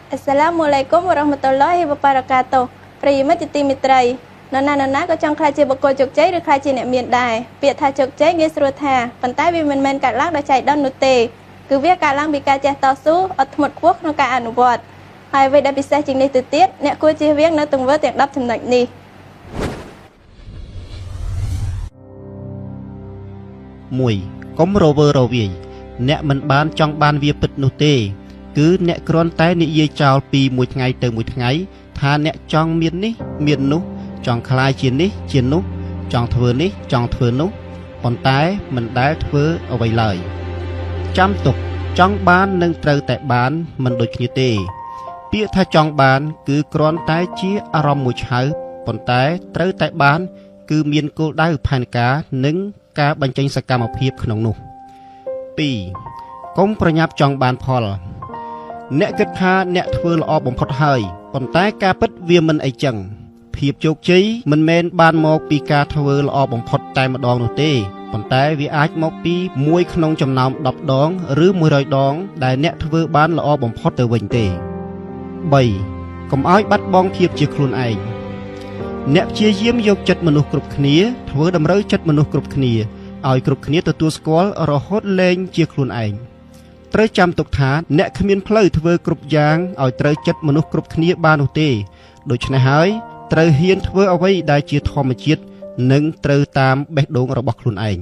Assalamualaikum warahmatullahi wabarakatuh ប្រិយមិត្តជាទីមេត្រីនរណានរណាក៏ចង់ក្លាយជាបុគ្គលជោគជ័យឬក្លាយជាអ្នកមានដែរពាក្យថាជោគជ័យងាយស្រួលថាប៉ុន្តែវាមិនមែនកើតឡើងដោយចៃដន្យនោះទេគឺវាកើតឡើងពីការចេះតស៊ូអត់ធ្មត់ខ្ពស់ក្នុងការអនុវត្តហើយអ្វីដែលពិសេសជាងនេះទៅទៀតអ្នកគួរជៀសវាងនៅទង្វើទាំង10ចំណុចនេះ1កុំរវើរវាយអ្នកមិនបានចង់បានវាពិតនោះទេគឺអ្នកគ្រាន់តែនិយាយចោលពីមួយថ្ងៃទៅមួយថ្ងៃថាអ្នកចង់មាននេះមាននោះចង់ក្លាយជានេះជានោះចង់ធ្វើនេះចង់ធ្វើនោះប៉ុន្តែមិនដែលធ្វើអ្វីឡើយចាំទុកចង់បាននឹងត្រូវតែបានមិនដូចគ្នាទេពាក្យថាចង់បានគឺគ្រាន់តែជាអារម្មណ៍មួយឆៅប៉ុន្តែត្រូវតែបានគឺមានគោលដៅផែនការនិងការបញ្ចេញសកម្មភាពក្នុងនោះ2កុំប្រញាប់ចង់បានផលអ្នកគិតថាអ្នកធ្វើល្អបំផុតហើយប៉ុន្តែការពិតវាមិនអីចឹងភាពជោគជ័យមិនមែនបានមកពីការធ្វើល្អបំផុតតែម្ដងនោះទេប៉ុន្តែវាអាចមកពីមួយក្នុងចំណោម10ដងឬ100ដងដែលអ្នកធ្វើបានល្អបំផុតទៅវិញទេ3កុំឲ្យបាត់បង់ភាពជាខ្លួនឯងអ្នកព្យាយាមយកចិត្តមនុស្សគ្រប់គ្នាធ្វើតម្រូវចិត្តមនុស្សគ្រប់គ្នាឲ្យគ្រប់គ្នាទទួលស្គាល់រហូតលែងជាខ្លួនឯងត្រូវចាំទុកថាអ្នកគ្មានផ្លូវធ្វើគ្រប់យ៉ាងឲ្យត្រូវចិត្តមនុស្សគ្រប់គ្នាបាននោះទេដូច្នេះហើយត្រូវហ៊ានធ្វើអ្វីដែលជាធម្មជាតិនិងត្រូវតាមបេះដូងរបស់ខ្លួនឯង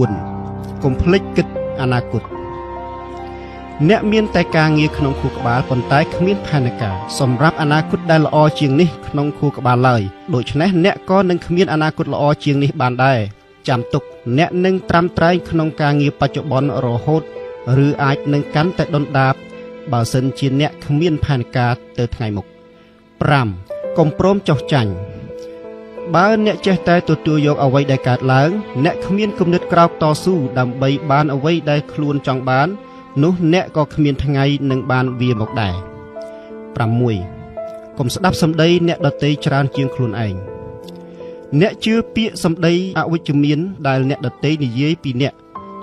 4កុំភ្លេចគិតអនាគតអ្នកមានតែការងារក្នុងខួរក្បាលប៉ុន្តែគ្មានផែនការសម្រាប់អនាគតដែលល្អជាងនេះក្នុងខួរក្បាលឡើយដូច្នេះអ្នកក៏នឹងគ្មានអនាគតល្អជាងនេះបានដែរចាំទុកអ្នកនឹងត្រាំត្រែងក្នុងការងារបច្ចុប្បន្នរហូតឬអាចនឹងកាន់តែដុនដាបបើសិនជាអ្នកគ្មានផែនការទៅថ្ងៃមុខ5កុំព្រមចុះចាញ់បើអ្នកចេះតែទទួលយកអ្វីដែលកើតឡើងអ្នកគ្មានគំនិតក្រោកតស៊ូដើម្បីបានអ្វីដែលខ្លួនចង់បាននោះអ្នកក៏គ្មានថ្ងៃនឹងបានវាមកដែរ6កុំស្ដាប់សម្ដីអ្នកដទៃច្រើនជាងខ្លួនឯងអ្នកជឿពាក្យសម្ដីអវិជ្ជមានដែលអ្នកដទៃនិយាយពីអ្នក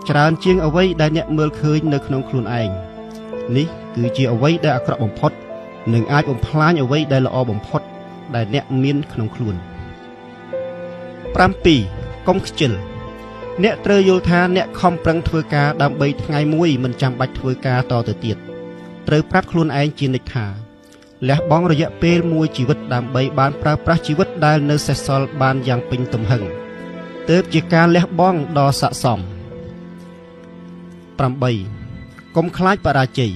ច្រើនជាងអ្វីដែលអ្នកមើលឃើញនៅក្នុងខ្លួនឯងនេះគឺជាអ្វីដែលអាក្រក់បំផុតនិងអាចបំផ្លាញអ្វីដែលល្អបំផុតដែលអ្នកមានក្នុងខ្លួន7កុំខ្ជិលអ្នកត្រូវយល់ថាអ្នកខំប្រឹងធ្វើការដើម្បីថ្ងៃមួយមិនចាំបាច់ធ្វើការតទៅទៀតត្រូវប្រាប់ខ្លួនឯងជានិច្ចថាលះបង់រយៈពេលមួយជីវិតដើម្បីបានប្រើប្រាស់ជីវិតដែលនៅសេសសល់បានយ៉ាងពេញទំហឹងទើបជាការលះបង់ដ៏ស័ក្តិសម8កុំខ្លាចបរាជ័យ